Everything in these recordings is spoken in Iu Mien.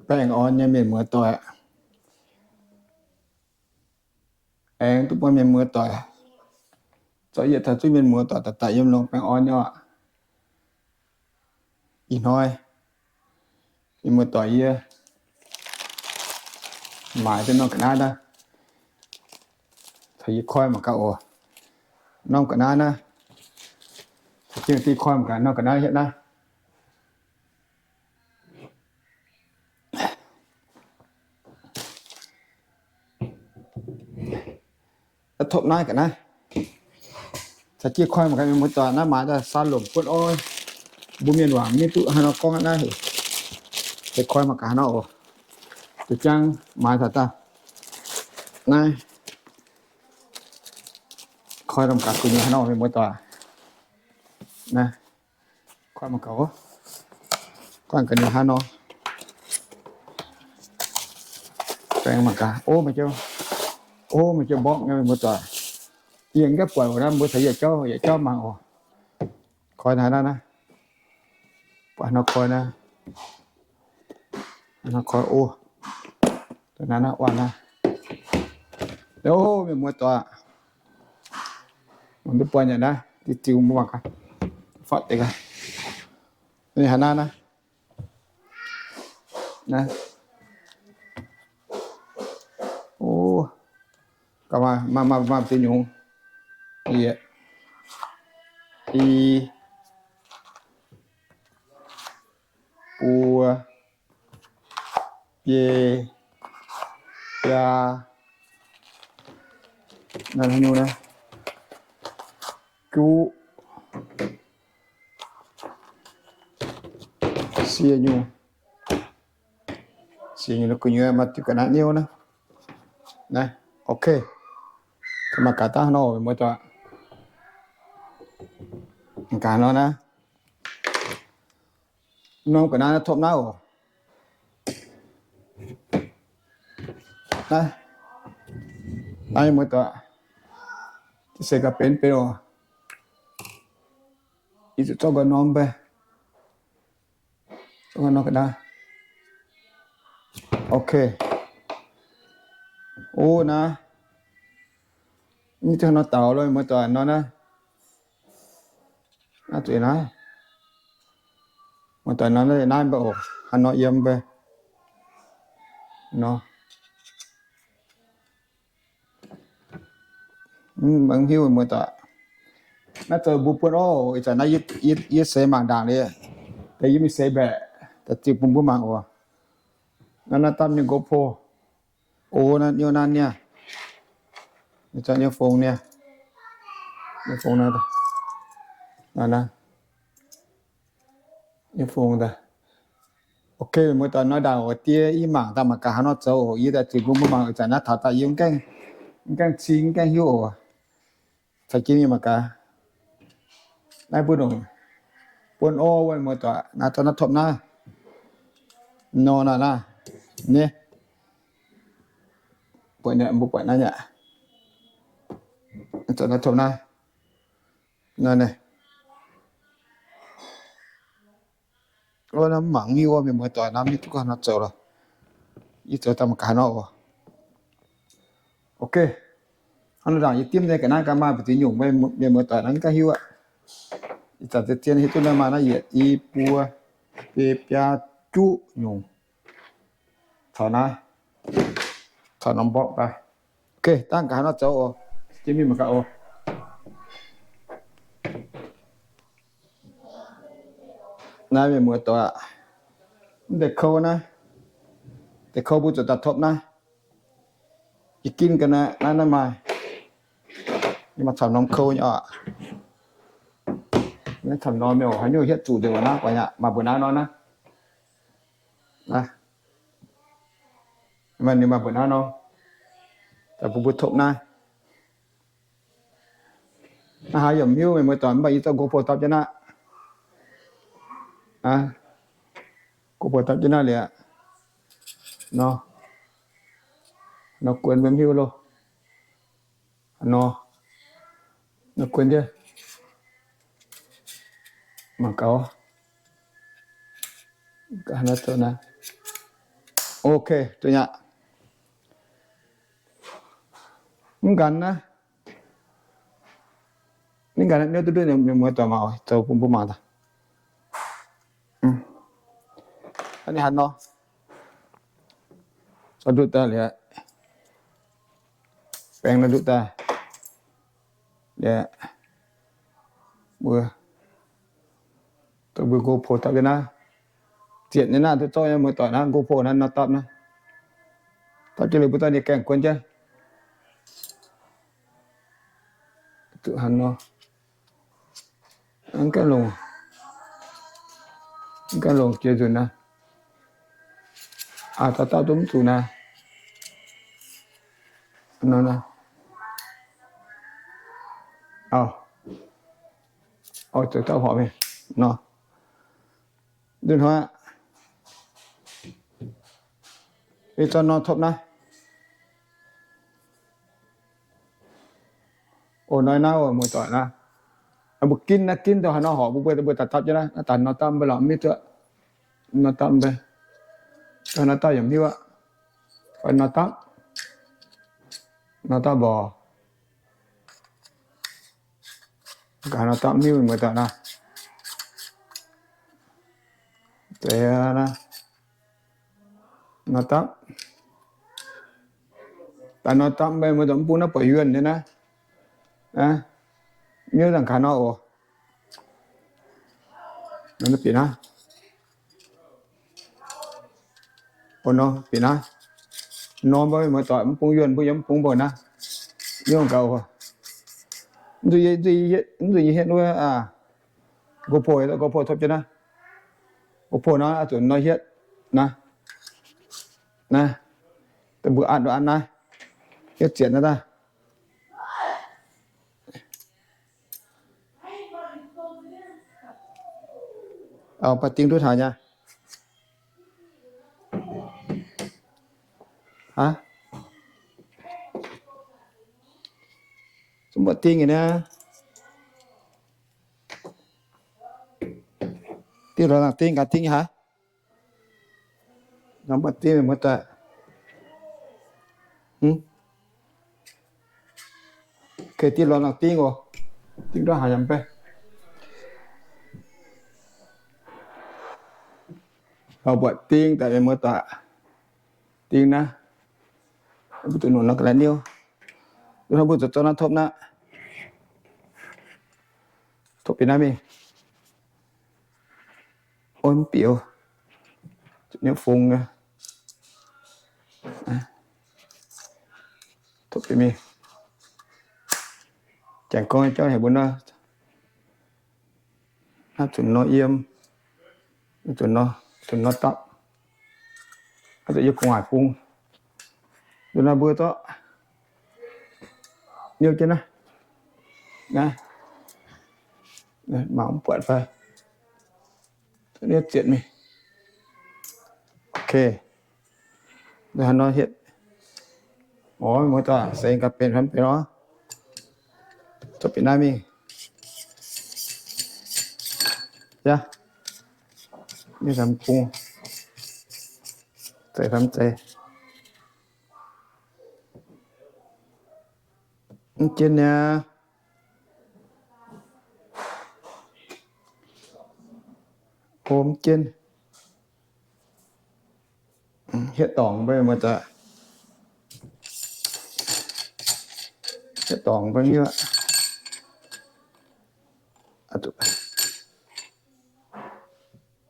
Baengh orn nyei mienh muoz doic, aengx duqv buangh mienh muoz doic, zorqv yietc taux zuqc mienh muoz doic daaih daaih yiem longx baengh orn nyei oc. Ih hnoi mienh muoz doic yie maaiz duqv norm ga'naaiv naaiv, caux yie koi mangc gaax oc. Norm ga'naaiv naaiv, caux jienv deix koi mangc gaax norm ga'naaiv hietv naaiv. Topv naaiv ga'naaiv, caux jienv koi mangc gaax mienh muoz doic, naaiv maaiz daaih saa lomc buonv orv, mbuo mienh waac mv duqv haaix nor gorngv naaiv hec. Deix koi mangc gaax haaix nor oc. Deix jangv maaiz taux daaih naaiv, koi mangc gaax gu'nyuoz haaix nor mienh muoz doic. Naaiv, koi mangc gaax, koi ga'nyuoz haaix nor. Baengh mangc gaax, o, maaih jienv, o, maaih jienv mborqv nyei mienh muoz doic. Yie mv gaengh buatc oc, naaiv mbuo caux yietc jauv, yietc jauv mangc oc. Koi naaiv naaiv naaiv, buatc haaix nor koi naaiv, haaix nor koi o, naaiv naaiv, o, naaiv, o, mienh muoz doic, mangc duqv buatc nyei naaiv, diuh ziux mbuo mangc gaax, fatv deix gaax. Ninh haaix naaiv naaiv, naaiv, o, gaax maaih, maaih, maaih, maaih deix nyungc, i, i, buo, biei, biaa, naaiv nyungc naaiv, juqv, sie nyungc, sie nyungc naaiv gu'nyuoz maaih diuh ga'naaiv niouv naaiv. Naaiv, ok. Mangc gaax dangh nor, mienh muoz doic, mangc gaax nor naaiv. Norm ga'naaiv naaiv topv naaiv oc. Naaiv, naaiv mienh muoz doic, se ga'benx benx oc. Yie zuqc zorqv nqoi norm mv bei. Zorqv nqoi norm ga'naaiv. Ok. O naaiv, mv zeiz nor daux lo, mienh muoz doic, nor naaiv. Naaiv zuqc naaiv. Mienh muoz doic, nor naaiv, naaiv mv bei oc, haaix nor yiem mv bei nor. Mv hiuv mienh muoz doic. Naaiv zoux mbuo buonv orv, ih zanc naaiv yie, yie seix mangc ndaangc liuz, deix yie mingh seix mbaeqc, daaih ziux bun mbuo mangc oc. Naaiv, naaiv dapv nyei GoPro. O, naaiv niouv naaiv niaa. Ninh zorqv niouv fong niaa. Niouv fong naaiv, naaiv, niouv fong daaih. Ok, mienh muoz doic, nor ndaangc oc, deix yie mangc daaih mangc gaax haaix nor zoux oc. Yie daaih ziux bun mbuo mangc, ih zanc naaiv taux daaih yie mv gaengh, mv gaengh cing, mv gaengh hiuv oc. Caux jienv mingh mangc gaax. Naaiv mbuo ndongc buonv orv wuov, mienh muoz doic, naaiv zorqv naaiv topv naaiv. Nor naaiv, naaiv, ni, buatc nyei, mbuo buatc naaiv nyei. Zorqv naaiv topv naaiv. Nor naaiv. Wuov naaiv mv mangc mingh wuov, mienh muoz doic, naaiv mv hiuv duqv haaix nor zoux lorqc. Yie zoux daaih mangc gaax nor oc. Ok. Hnangv nor ndaangc yie dimv nyei ga'naaiv gaax maaih mbu'ziex nyungc, mienh muoz doic naaiv mv gaengh hiuv aqv. Ih zanc zien-zien hiuv duqv naaiv maaih naaiv yietc, i, buo, biei, biaa, juqv nyungc. Caux naaiv, caux norm mborqv daaih. Ok, dangh gaax haaix nor zoux oc. Jienv mingh mangc gaax oc. Naaiv mienh muoz doic aqv. Mv deix kou naaiv, deix kou mbuo zuqc daaih topv naaiv. Yie ginv ga'naaiv naaiv, naaiv maaih, maaih camv norm kou nyei oc. Naaiv camv norm nyei oc. Haaix nyungc hietv zuqc nzengc naaiv, guaax nyei aqv, maaih mbu'naaiv nor naaiv. Naaiv, maaih ninh maaih mbu'naaiv nor, daaih bun mbuo topv naaiv. Naaiv haaix yaac mv hiuv, mienh muoz doic, mv baac yie zorqv GoPro dapv jienv naaiv. GoPro dapv jienv naaiv liuz aqv. Nor, nor guon mbuo mv hiuv loh. Nor, nor guon jienv. Mangc gaax, gaax naaiv zoux naaiv. Ok, duqv nyei aqv. Mv nqanx naaiv, mv nqanx naaiv miuv duqv ndutv, mienh muoz-doic mangc, zoux bun mbuo mangc daaih. Ninh haaix nor, ndutv daaih liuz, baeng naaiv ndutv daaih, mbuo, mbuo GoPro dapv jienv naaiv, zietc nyei naaiv, duqv zorqv nyei muoz-doic naaiv, GoPro naaiv nor dapv naaiv, dapv jienv liuz mbuo dorh ninh gaengh guon jienv. Duqv haaix nor, mv gaengh longc, mv gaengh longc jiex nzunc naaiv. Aa, dapv dapv duqv mv zuqc naaiv. Auv, auv, zoux dapv horpc mingh nor. Nzunc hnoi, ih zanc nor topv naaiv. O, nor naaiv oc, muoz-doic naaiv. Mbuo ginv naaiv, ginv dongh haaix nor horpc, mbuo, mbuo, mbuo daaih dapv jienv naaiv, naaiv daaih nor dapv mv bei lorqc, mv hiuv duqv. Nor dapv mv bei. Dongh nor dapv yaac mv hiuv aqv. Fai nor dapv, nor dapv mborqc. Gaax nor dapv mv hiuv, muoz-doic naaiv. Deix naaiv, nor dapv, daaih nor dapv mv bei, muoz-doic, mv bung naaiv buatc yuonh nyei naaiv. Mv hiuv dangh gaax nor oc. Bieqc naaiv, o, nor bieqc naaiv, nor mbuo muoz-doic, mv bung yuonh, mbuo yiem mv bung mbuo naaiv, yiem gaux. Mv zuqc yie hietv wuov, GoPro, GoPro topv jienv naaiv. GoPro nor, zuqc nor hietv naaiv. Naaiv, mbuo an, an naaiv, hietv zietc naaiv daaih. Auv, mv baac ding duqv taux nyei. Aa, mv baac ding nyei naaiv. Ding lorz nangc ding, gaax ding nyei haic. Mv baac ding, muoz-doic. Kei ding lorz nangc ding oc. Ding duqv haaix nyungc bei. Auv, buatc ding daaih, muoz-doic. Ding naaiv, mbuo duqv nongc nor ga'naaiv niuv. Duqv hnangv mbuo zoux zorqv naaiv topv naaiv, topv bieqc naaiv mingh. Ov, mv bieqc, niouv fungx nyei. Topv bieqc mingh. Janx gorngv jauv heuc mbuo nor, naaiv zunc nor yiem, zunc nor, zunc nor dapv, zuqc yiem gu'nguaaic bung. Nzunc nor mbuo zorqv niouv jienv naaiv, naaiv, mangc mv buatc fai, niouv zietc mingh. Ok. Nor hietv, orv, muoz-doic, seix gaax benx fai mv benx orv. Zorqv bieqc naaiv mingh. Yaac, mv bung, zeiz fai mv zeiz. Mv jienv niaa. O, mv jienv. Hietv dorngc mbuo muoz-doic. Hietv dorngc mbuo nyei.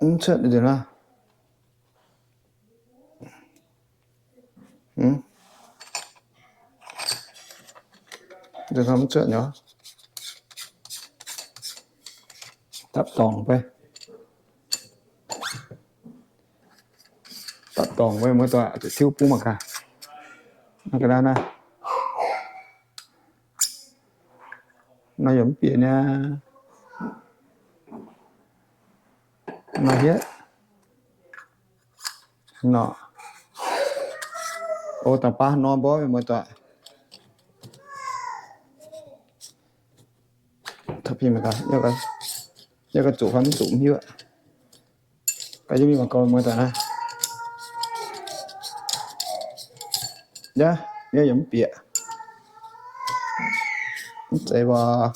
Mv cuotv nzunc naaiv. Nzunc naaiv mv cuotv nyei. Dapv dorngc mbuo. Dapv dorngc mbuo, muoz-doic, zuqc tiuv bung mangc gaax. Naaiv ga'naaiv naaiv. Nor yaac mv bieqc niaa. Nor hietv. Nor. O, dangh baav nor mbuo muoz-doic. Yie ganh zuqc fai mv zuqc mv hiuv. Gaax yie mingh mangc gaax muoz-doic naaiv. Yaac, yaac mv bieqc. Mv zeiz waac.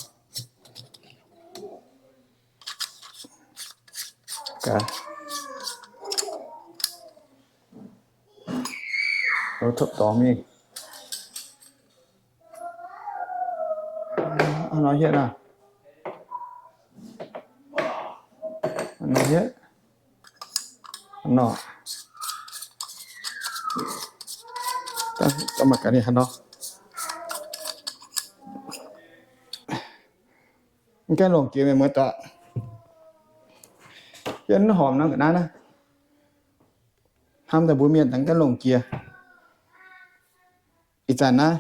Topv dorngx mingh. Hnangv nor hietv naaiv. Hnangv nor hietv. Hnangv nor. Daaih maaih gaax ninh hnangv nor. Mv gaengh longc jiex mienh muoz-doic. Yie mv horpc nor ga'naaiv naaiv. Hnamv daaih mbuo mienh daaih mv gaengh longc jiex. Ih zanc naaiv,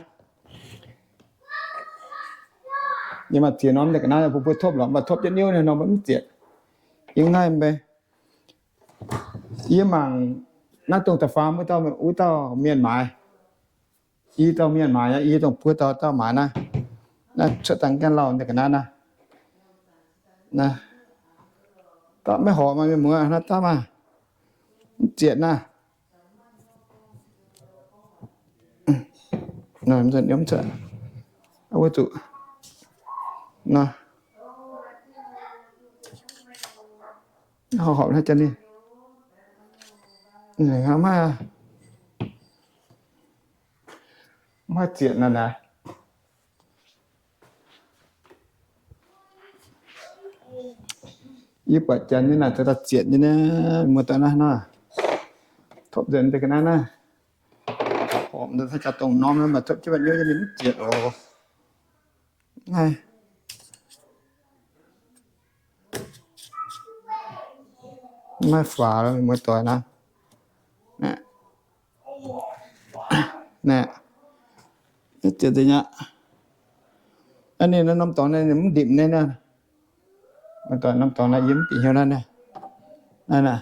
yie maaih ziex norm daaih ga'naaiv, mbuo mbuo topv lorqc, mv baac topv jienv niouv nyei norm mv zieqc. Yie mv haih mv bei. Yie mangc naaiv dongh da'faam wuov dauh, wuov dauh mienh maaiz. I dauh mienh maaiz, i dongh buo dauh dauh maaiz naaiv. Naaiv cuotv dangh gaengh lauh daaih ga'naaiv naaiv. Naaiv, dapv maiv horpc maaih mienh muoz, naaiv dapv maah. Mv zieqc naaiv. Wuov zuqc, naaiv, horpc hnangv jaa ninh. Maiv, maiv zieqc naaiv naaic. Yie buatc janx nyei naaic, zieqc nyei naaiv, muoz-doic naaiv nor. Topv nzengc deix ga'naaiv naaiv. Horpc daaih gaax dongh norm naaiv maaih topv jienv mbuo nyei, ninh mv zieqc oc. Naaiv, maiv faaux, muoz-doic naaiv. Naaiv, zieqc deix nyei. Aa, ninh norm dorngx naaiv ninh mv ndipc naaiv. Muoz-doic, norm dorngx naaiv yie mv bieqc hnyouv naaiv. Naaiv,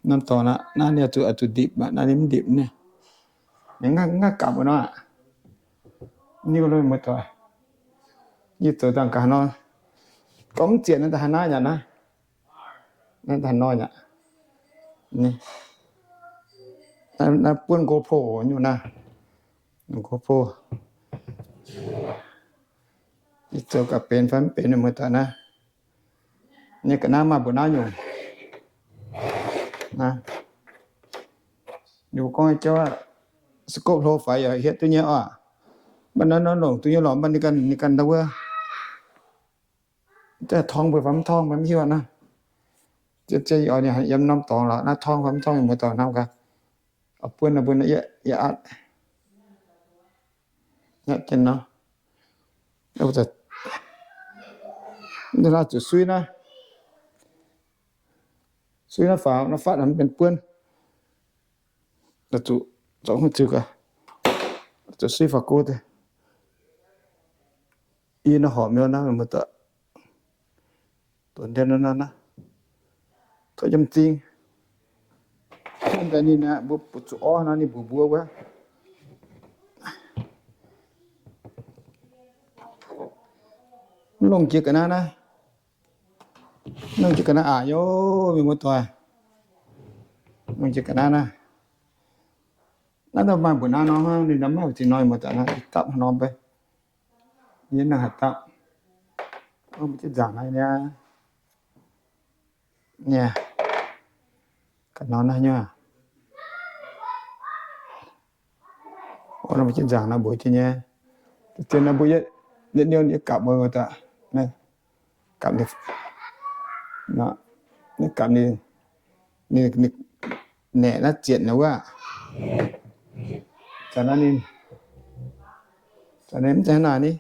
norm dorngx naaiv, naaiv ninh zuqc, zuqc ndipc aqv, naaiv ninh mv ndipc naaiv. Ninh mv ngaangc gapv nor aqv. Niuh lo muoz-doic. Yie zoux dangh gaax nor, gorngv mv zieqc naaiv da'haaix naaiv yaac naaiv. Naaiv da'haaix nor yaac. Naaiv buonv GoPro nyungc naaiv. GoPro. Yie zoux gaax benx fai mv benx muoz-doic naaiv. Nyei ga'naaiv maaih mbuo naaiv nyungc. Naaiv, ninh mbuo gorngv jauv scope hlo faix yaac hietv duqv nyei oc. Mv baac naaiv nor longc duqv nyei lorqc, mv baac ninh ganh, ninh ganh ndau wuov. Daaih torngv mbuo fai mv torngv mbuo mv hiuv naaiv. Zien, zien oix ninh yiem norm dorngx lorqc, naaiv torngv fai mv torngv muoz-doic hnamv gaax. Oix buonv naaiv, buonv naaiv, yie aqv. Nyatv jienv nor, zuqc sui naaiv, sui naaiv faaux, naaiv fatv mv benx buonv. Zuqc, zuqc sui faaux go deix. Yie nor horpc mi'aqv naaiv, muoz-doic. Donx ndien nor naaiv, tov jiem zing. Daaih ninh aeqv, mbuo zuqc orv nor ninh mbuox mbuo wuov. Mv longc jiex ga'naaiv naaiv. Mv longc jiex ga'naaiv aqc yoc, mienh muoz-doic. Mv longc jiex ga'naaiv naaiv. Naaiv daaih maaih mbuoqc naaiv nor hnangv, ninh maiv zinh nor, mienh muoz-doic, naaiv dapv haaix norm bei. Yie naaiv haih dapv. Mbuo jienv nzaangc naaiv niaa. Niaa. Ga'naaiv naaiv nyei. Mbuo jienv nzaangc naaiv mbuox jienv nyei. Zien naaiv mbuo yietc niouh ninh gapv mbuo daaih. Gapv ninh, gapv ninh, ninh naeqc naaiv zietc naaiv wuov. Zanc naaiv ninh, zanc naaiv mv zeiz naaic ni.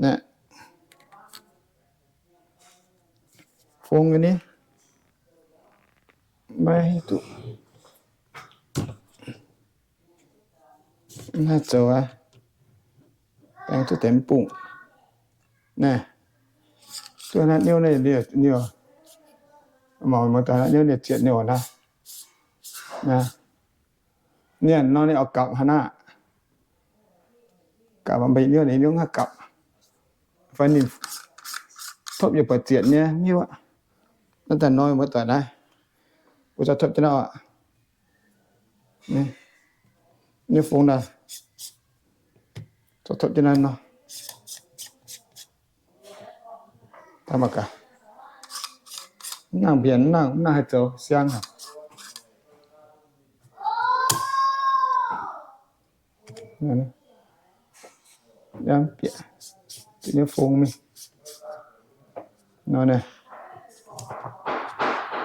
Naaiv, fong nyei ni. Maiv duqv. Naaiv zoux aqv. Baeng duqv deix mv bungh. Naaiv, duqv naaiv niouh naaiv, niouh, mangc muoz-doic, naaiv niouh ninh zietc niouh naaiv. Naaiv, ninh nor ninh oix gapv haaix nor aqv. Gapv mv baac niouh ninh niouh mv haih gapv. Fai ninh topv yaac buatc zietc nyei, mv hiuv aqv. Naaiv daaih nor muoz-doic naaiv, mbuo za'gengh topv jienv nor aqv. Nyei fungx naaiv, zoux totv jienv naaiv nor. Daaih mangc gaax, mv nangc mbienc, mv nangc, mv nangc haih zoux siang haic. Bieqc, bieqc nyei fungx mingh. Nor naaiv,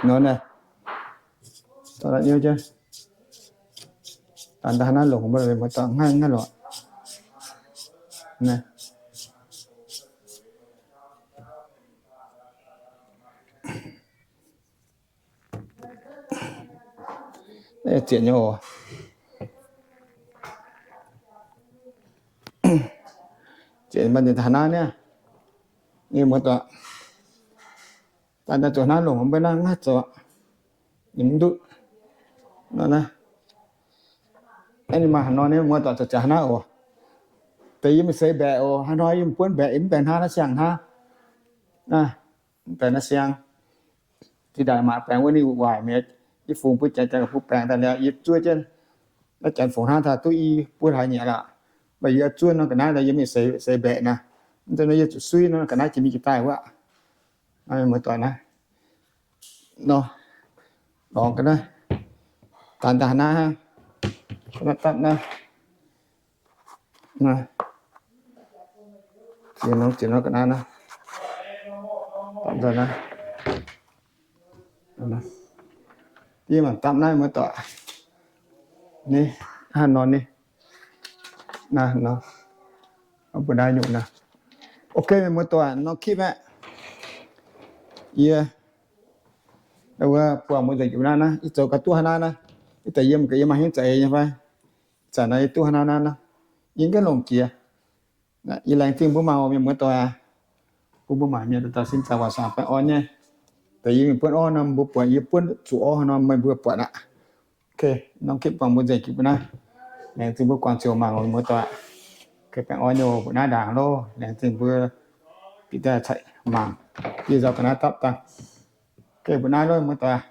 nor naaiv, daaih daaih hnangv naaiv longc, muoz-doic, hnangv naaiv longc. Zietc nyei oc. Zietc maaih deix taux naaiv niaa, muoz-doic. Daaih daaih zuqc naaiv longc mbuo naaiv ngaih zoux, ninh mv ndutv. Nor naaiv, aeqv, ninh maaih haaix nor nyei, muoz-doic, zoux ziangx haaix naaiv oc. Deix yie mingh seix mbaeqc oc. Haaix nor yie mingh buonv mbaeqc, yie mv baengh hnangv naaiv siang hnangv. Mv baengh naaiv siang. Zinh ndaangc maac baengx wuov ninh waaic mi'aqv. Yie fungx bun janx, janx bun baengx daaih liuz, yie zuov jienv naaiv janx fungx hnangv daaih duqv i buo hlaax nyieqc lorqc. Mv baac yie zuov nor ga'naaiv daaih yie mingh seix mbaeqc naaiv. Mv zeiz nor yie zuqc suiv nor ga'naaiv jiex mingh jiex daaih wuov. Muoz-doic naaiv, nor, lorngx ga'naaiv, daanx daaih naaiv, ga'naaiv dapv naaiv, naaiv, ziex norm, ziex norm ga'naaiv naaiv, dapv nzunc naaiv. Yie mangc dapv naaiv, muoz-doic. Ni, hnangv nor ni. Naaiv nor, mbuo naaiv nyungc naaiv. Ok, mienh muoz-doic, norm คลิป aeqv, yie wuov buangh mbuo nzengc jiex naaiv naaiv, ih zoux gau duqv haaix naaiv naaiv. Ih zanc yiem ga'yie maaih hnyouv za'eix nyei fai? Ih zanc naaiv yie duqv haaix naaiv naaiv, yie ganh longc jiex. Yie laengz zingh mbuo mangc oc, mienh muoz-doic aac. Bun mbuo mangc mienh dauh dauh sin zaangc waac saangc baengh orn nyei. Deix yie mingh buonv orv nor, mbuo buatc, yie buonv zuqc orv nor, meih mbuo buatc aqv. Ok, norm คลิป buangh mbuo nzengc jiex mbuo naaiv. Laengz zingh mbuo guangc ziouc mangc oc, mienh muoz-doic aac. Ok, baengh orn nyei oc, mbuo naaiv ndaangc loh. Laengz zingh mbuo bieqc daaih caux mangc. Yie nzauh ga'naaiv dapv dangh. Ok, mbuo naaiv loh, mienh muoz-doic aac.